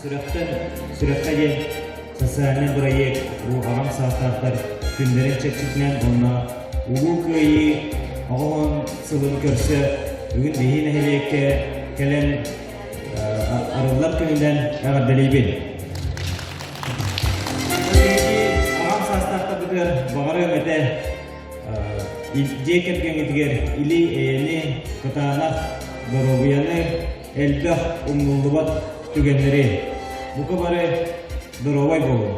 Сүрэхтэн сүрэххэ диэн социальнай бырайыак бу аҕам саастаахтар күннэрин чэрчитинэн уонна Улуу Кыайыы 80 сылын көрсө бүгүн биһиги нэһилиэккэ кэлэн арыллар күнүнэн эҕэрдэлиибин. Аҕам саастаахтарбытыгар баҕарыам этэ дьиэ кэргэҥҥитигэр или-эйэни, кытаанах доруобуйаны, элбэх умнуллубат түгэннэри. Бука бары доруобай буолуҥ.